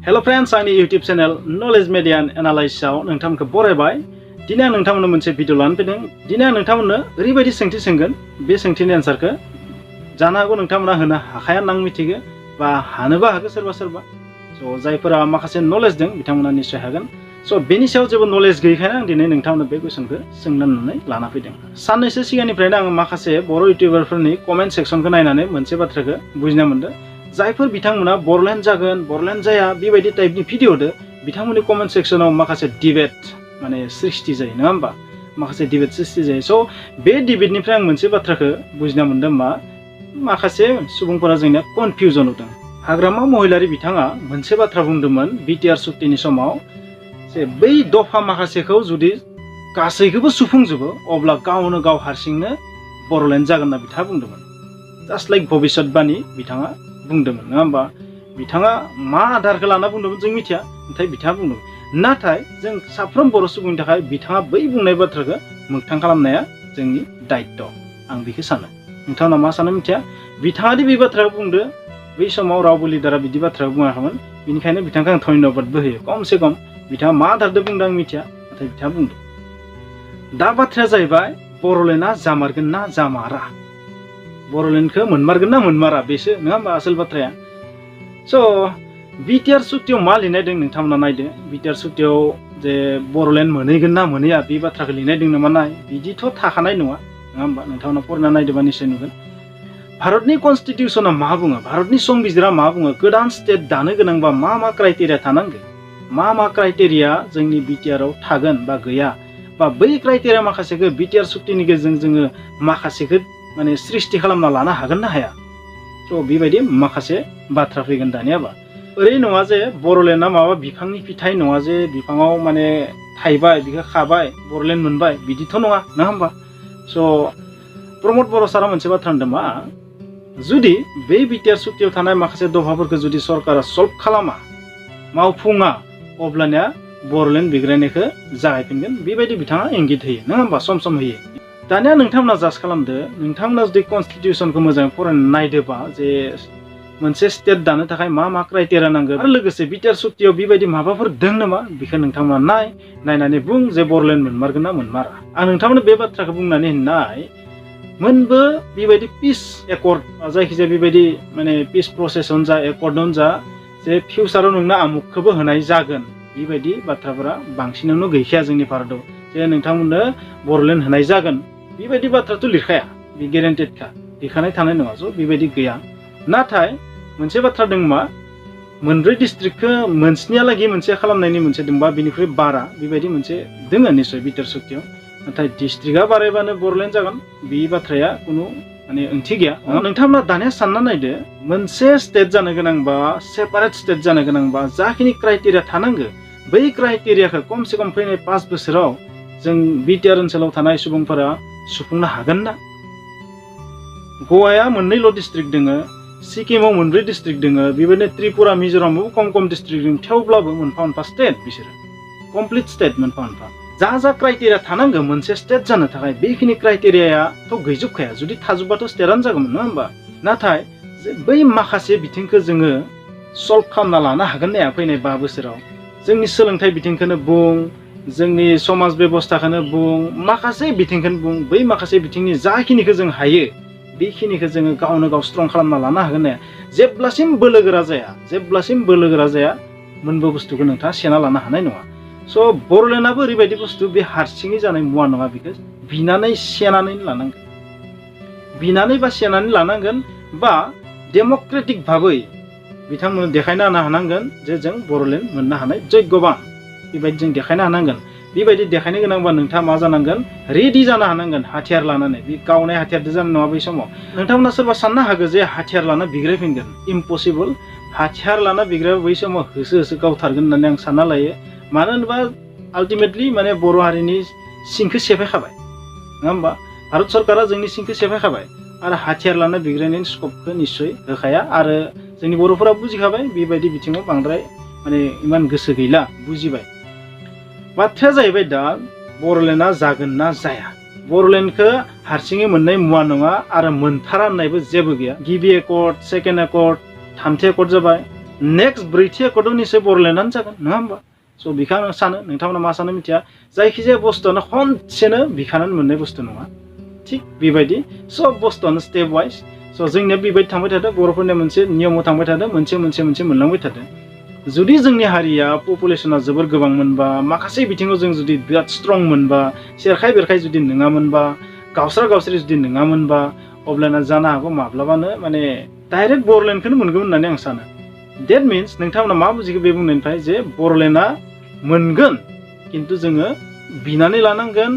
Hello friends, आंनि YouTube channel knowledge media and एनालाइसिसआव नोंथांमोनखौ बरायबाय। दिनै आं नोंथांमोननो मोनसे भिडिअ लानानै फैदों। दिनै आं नोंथांमोननो ओरैबायदि सोंथि सोंगोन, बे सोंथिनि एन्सारखौ जानो हागौ नोंथांमोना होनो हाखाया होनना आं मिथिगौ, बा हानोबो हागौ सोरबा सोरबा। जायफोरा माखासे नलेज दं बिथांमोना निश्चय हागोन। बेनि सायाव जेबो नलेज गैयैखायनो आं दिनै नोंथांमोननो बे कुइसनखौ सोंनानै लाना फैदों। साननैसो सिगांनिफ्रायनो आं माखासे बर' इउटिउबारफोरनि कमेन्ट सेक्सनखौ नायनानै मोनसे बाथ्राखौ बुजिना मोनदों। जायफोर बिथांमोना बर'लेण्ड जागोन बर'लेण्ड जाया बेबायदि टाइपनि भिडिअ दो, बिथांमोननि कमेन्ट सेक्सनाव माखासे डिबेट माने सृष्टि जायो, नङा होमबा? माखासे डिबेट सृष्टि जायो। बे डिबेटनिफ्राय आं मोनसे बाथ्राखौ बुजिना मोनदों, माखासे सुबुंफोरा जोंनिया कनफिउजन होदों। हाग्रामा महिलारि बिथाङा मोनसे बाथ्रा बुंदोंमोन बिटिआर सुक्तिनि समाव, जे बै दफा माखासेखौ जुदि गासैखौबो सुफुंजोबो अब्ला गावनो गाव हारसिंनो बर'लेण्ड जागोन होनना बिथाङा बुंदोंमोन। जास्ट लाइक भबिष्यतबाणी बिथाङा बुंदोंमोन, नङा होमबा? बिथाङा मा आधारखौ लाना बुंदोंमोन जों मिथिया, नाथाय बिथाङा बुंदोंमोन। नाथाय जों साफ्रोम बर' सुबुंनि थाखाय बिथाङा बै बुंनाय बाथ्राखौ मोगथां खालामनाया जोंनि दायित्व, आं बेखौ सानो। नोंथांमोना मा सानो मिथिया। बिथाङा दि बे बाथ्राखौ बुंदो, बै समाव रावबो लिडारा बिदि बाथ्राखौ बुङाखैमोन। बेनिखायनो बिथांखौ आं धन्यबादबो होयो। खमसे खम बिथाङा मा आधारजों बुंदों आं मिथिया, नाथाय बिथाङा बुंदों। दा बाथ्राया जाहैबाय बर'लेण्डआ जामारगोन ना जामारा, बर'लेण्डखौ मोनमारगोन ना मोनमारा, बेसो नङा होमबा आसोल बाथ्राया। बिटिआर सुक्तियाव मा लिरनाय दं नोंथांमोना नायदो। बिटिआर सुक्तियाव जे बर'लेण्ड मोनहैगोन ना मोनहैया बे बाथ्राखौ लिरनाय दं नामा नाय। बिदिथ' थाखानाय नङा, नङा होमबा? नोंथांमोना फरायना नायदोंबा निश्चय नुगोन। भारतनि कनस्टिटिउसना मा बुङो, भारतनि संबिजिरा मा बुङो, गोदान स्टेट दानो गोनांबा मा मा क्राइटेरिया थानांगौ, मा क्राइटेरिया जोंनि बिटिआराव थागोन बा गैया, बा बै क्राइटेरिया माखासेखौ बिटिआर सुक्तिनि गेजेरजों जोङो माखासेखौ माने सृष्टि खालामना लानो हागोन ना हाया। बेबायदि माखासे बाथ्रा फैगोन दानियाबा। ओरै नङा जे बर'लेण्डआ माबा बिफांनि फिथाइ नङा जे बिफाङाव माने थाइबाय बिखौ खाबाय बर'लेण्ड मोनबाय, बिदिथ' नङा, नङा होमबा? प्रमद बर' सारा मोनसे बाथ्रा होनदों, जुदि बे बिटिआर सुक्तियाव थानाय माखासे दफाफोरखौ जुदि सरकारा सल्भ खालामा, मावफुङा, अब्लानिया बर'लेण्ड बिग्रायनायखौ जागायफिनगोन, बेबायदि बिथाङा इंगित होयो, नङा होमबा? सम सम होयो। दानिया नोंथांमोना जास्ट खालामदो, नोंथांमोना जुदि कनस्टिटिउसनखौ मोजाङै फरायनानै नायदोबा जे मोनसे स्टेट दानो थाखाय मा क्राइटेरिया नांगौ, आरो लोगोसे बिटिआर सुक्तियाव बेबायदि माबाफोर दं नामा, बेखौ नोंथांमोना नायनानै बुं जे बर'लेण्ड मोनमारगोन ना मोनमारा। आं नोंथांमोननो बे बाथ्राखौ बुंनानै होननाय, मोनबो बेबायदि पिस एकर्ड, जायखिजाया बेबायदि माने पिस प्रसेसआवनो जा एकर्डआवनो जा, जे फिउचाराव नोंनो आमुखखौबो होनाय जागोन, बेबायदि बाथ्राफोरा बांसिनावनो गैखाया जोंनि भारतआव। जे नोंथांमोननो बर'लेण्ड होनाय जागोन बेबायदि बाथ्राथ' लिरखाया, बे गेरेन्टेडखा, लिरखानाय थानाय नङा। बेबायदि गैया। नाथाय मोनसे बाथ्रा दं, मोनब्रै डिस्ट्रिक्टखौ मोनस्निहालागै मोनसे खालामनायनि मोनसे दंबा बिनिख्रुइ बारा बेबायदि मोनसे दङ निश्चय बिटिआर सुक्तियाव। नाथाय डिस्ट्रिक्टआ बारायबानो बर'लेण्ड जागोन बे बाथ्राया खुनु माने ओंथि गैया। नोंथांमोना दानिया सानना नायदो, मोनसे स्टेट जानो गोनांबा, सेपारेट स्टेट जानो गोनांबा जाखिनि क्राइटेरिया थानांगौ, बै क्राइटेरियाखौ खमसे खम फैनाय 5 बोसोराव जों बिटिआर ओनसोलाव थानाय सुबुंफोरा सुफुंनो हागोन ना? गवाया मोननैल' डिस्ट्रिक्ट दङ, सिक्किमाव मोनब्रै डिस्ट्रिक्ट दङ, बेबायदिनो त्रिपुरा मिज'रामावबो खम डिस्ट्रिक्ट दङ, थेवब्लाबो मोनफा स्टेट, बिसोरो कमप्लिट स्टेट मोनफा। जा क्राइटेरिया थानांगौ मोनसे स्टेट जानो थाखाय, बेखिनि क्राइटेरियाथ' गैजोबखाया। जुदि थाजोबबाथ' स्टेटआनो जागौमोन, नङा होमबा? नाथाय बै माखासे बिथिंखौ जोङो सल्भ खालामना लानो हागोन ना फैनाय 5 बोसोराव। जोंनि सोलोंथाइ बिथिंखौनो बुं, जोंनि समाज बेबस्थाखौनो बुं, माखासे बिथिंखौनो बुं, बै माखासे बिथिंनि जाखिनिखौ जों हायो बेखिनिखौ जोङो गावनो गाव स्ट्रं खालामना लानो हागोन ना? जेब्लासिम बोलोगोरा जाया मोनबो बुस्थुखौ नोंथाङा सेना लानो हानाय नङा। बर'लेण्डआबो ओरैबायदि बुस्थु, बे हारसिङै जानाय मुवा नङा। बेखौ बिनानै सेनानै लानांगोन, बिनानै बा सेनानै लानांगोन, बा डेम'क्रेटिक भाबै बिथांमोननो देखायना होनो हानांगोन जे जों बर'लेण्ड मोननो हानाय जग्यबान, बेबायदि जों देखायनो हानांगोन। बेबायदि देखायनो गोनांबा नोंथाङा मा जानांगोन, रेडि जानो हानांगोन हाथियार लानानै। बे गावनाय हाथियारजों जानाय नङा। बै समाव नोंथांमोना सोरबा साननो हागौ जे हाथियार लाना बिग्रायफिनगोन, इम्पसिबल। हाथियार लाना बिग्रायबा बै समाव होसो गावथारगोन होननानै आं सानना लायो। मानो होनोबा आल्टिमेटलि माने बर' हारिनि सिंखौ सेफायखाबाय, नङा होमबा? भारत सरकारा जोंनि सिंखौ सेफायखाबाय, आरो हाथियार लाना बिग्रायनायनि स्कपखौ निस्सय होखाया। आरो जोंनि बर'फोरा बुजिखाबाय, बेबायदि बिथिङाव बांद्राय माने इमान गोसो गैला, बुजिबाय। बाथ्राया जाहैबाय दा बर'लेण्डआ जागोन ना जाया। बर'लेण्डखौ हारसिङै मोननाय मुवा नङा, आरो मोनथारा होननायबो जेबो गैया। गिबि एकर्ड, सेकेन्ड एकर्ड, थामथि एकर्ड जाबाय, नेक्स्ट ब्रैथि एकर्डआव निश्चय बर'लेण्डआनो जागोन नङा होमबा स' बिखौ आं सानो नोंथांमोना मा सानो मिथिया जायखिजाया बुस्थुआनो खनसेनो बिखानानै मोननाय बुस्थु नङा थिग बेबायदि सब बुस्थुआनो स्टेप वाइज स' जोंनिया बेबायदि थांबाय थादों बर'फोरनिया मोनसे नियमाव थांबाय थादों मोनसे मोनलांबाय थादों जुदि जोंनि हारिया पपुलेसना जोबोर गोबां मोनबा माखासे बिथिङाव जों जुदि बिराद स्ट्रं मोनबा सेरखाय बेरखाय जुदि नङामोनबा गावस्रि जुदि नङामोनबा अब्लाना जानो हागौ माब्लाबानो माने डाइरेक्ट बर'लेण्डखौनो मोनगौमोन होननानै आं सानो डेट मिन्स नोंथांमोना मा बुजिखो बे बुंनायनिफ्राय जे बर'लेण्डआ मोनगोन खिन्थु जोङो बिनानै लानांगोन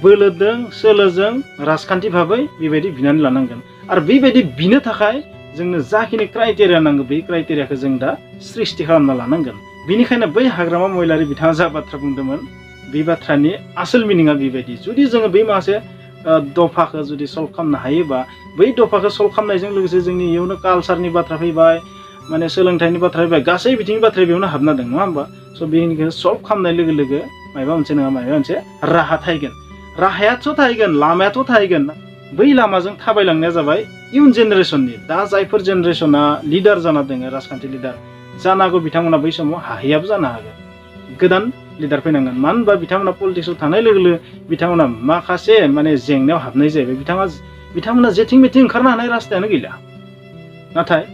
बोलोजों सोलोजों राजखान्थि भाबै बेबायदि बिनानै लानांगोन आरो बेबायदि बिनो थाखाय जोंनो जाखिनि क्राइटेरिया नांगौ बे क्राइटेरियाखौ जों दा सृष्टि खालामना लानांगोन बेनिखायनो बै हाग्रामा महिलारि बिथाङा जा बाथ्रा बुंदोंमोन बे बाथ्रानि आसोल मिनिङा बेबायदि जुदि जोङो बे माखासे दफाखौ जुदि सल्भ खालामनो हायोबा बै दफाखौ सल्भ खालामनायजों लोगोसे जोंनि इयावनो कालसारनि बाथ्रा फैबाय माने सोलोंथाइनि बाथ्रा फैबाय गासै बिथिंनि बाथ्राया बेयावनो हाबना दं नङा होमबा स' बेनिखौ सल्भ खालामनाय लोगो लोगो माबा मोनसे नङा माबा मोनसे राहा थाहैगोन राहायाथ' थाहैगोन लामायाथ' थाहैगोन बै लामाजों थाबायलांनाया जाबाय इयुन जेनेरेसननि दा जायफोर जेनेरेसना लिडार जाना दङ राजखान्थि लिडार जानो हागौ बिथांमोना बै समाव हाहैयाबो जानो हागौ गोदान लिडार फैनांगोन मानो होनबा बिथांमोना पलिटिक्सआव थांनाय लोगो लोगो बिथांमोना माखासे माने जेंनायाव हाबनाय जाहैबाय बिथांमोना जेथिं मेथिं ओंखारनो हानाय रास्तायानो गैला नाथाय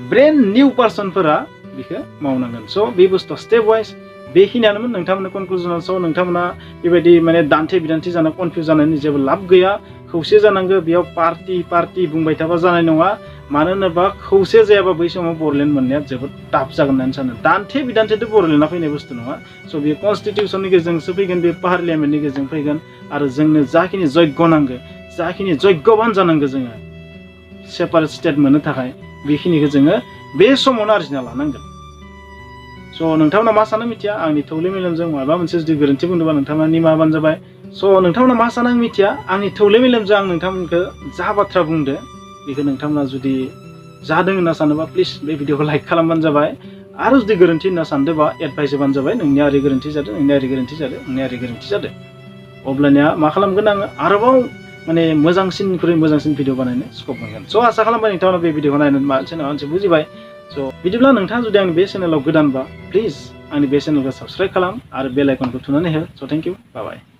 ब्रेन्ड निउ पार्सनफोरा बेखौ मावनांगोन स' बे बुस्थुआ स्टेप वाइज बेखिनियानोमोन नोंथांमोननो कनक्लुजनाव स' नोंथांमोना बेबायदि माने दान्थे बिदान्थे जाना कनफिउज जानायनि जेबो लाब गैया खौसे जानांगौ बेयाव पार्टि बुंबाय थाबा जानाय नङा मानो होनोबा खौसे जायाबा बै समाव बर'लेण्ड मोननाया जोबोद टाफ जागोन होननानै सानो दान्थे बिदान्थेथ' बर'लेण्डआ फैनाय बुस्थु नङा स' बेयो कनस्टिटिउसननि गेजेरजोंसो फैगोन बे पार्लियामेन्टनि गेजेरजों फैगोन आरो जोंनो जाखिनि जग्य नांगौ जाखिनि जग्यबान जानांगौ जोङो सेपारेट स्टेट मोननो थाखाय बेखिनिखौ जोङो बे समावनो आरजिना लानांगोन स' नोंथांमोना मा सानो मिथिया आंनि थौले मेलेमजों माबा मोनसे जुदि गोरोन्थि बुंदोंबा नोंथांमोना निमाहाबानो जाबाय स' नोंथांमोना मा सानो आं मिथिया आंनि थौले मेलेमजों आं नोंथांमोनखौ जा बाथ्रा बुंदो बेखौ नोंथांमोना जुदि जादों होनना सानोबा प्लिज बे भिडिअखौ लाइक खालामबानो जाबाय आरो जुदि गोरोन्थि होनना सानदोंबा एडभाइस होबानो जाबाय नोंनिया ओरै गोरोन्थि जादों नोंनिया ओरै गोरोन्थि जादों नोंनिया ओरै गोरोन्थि जादों अब्लानिया मा खालामगोन आङो आरोबाव माने मोजांसिननिख्रुइ मोजांसिन भिडिअ बानायनो स्कप मोनगोन स' आसा खालामबाय नोंथांमोना बे भिडिअखौ नायनानै माबा मोनसे बुजिबाय स' बिदिब्ला नोंथाङा जुदि आंनि बे चेनेलाव गोदानबा प्लिज आंनि बे चेनेलखौ साबस्क्राइब खालाम आरो बेल आइकनखौ थुनानै हो स' थेंक इउ बाय बाय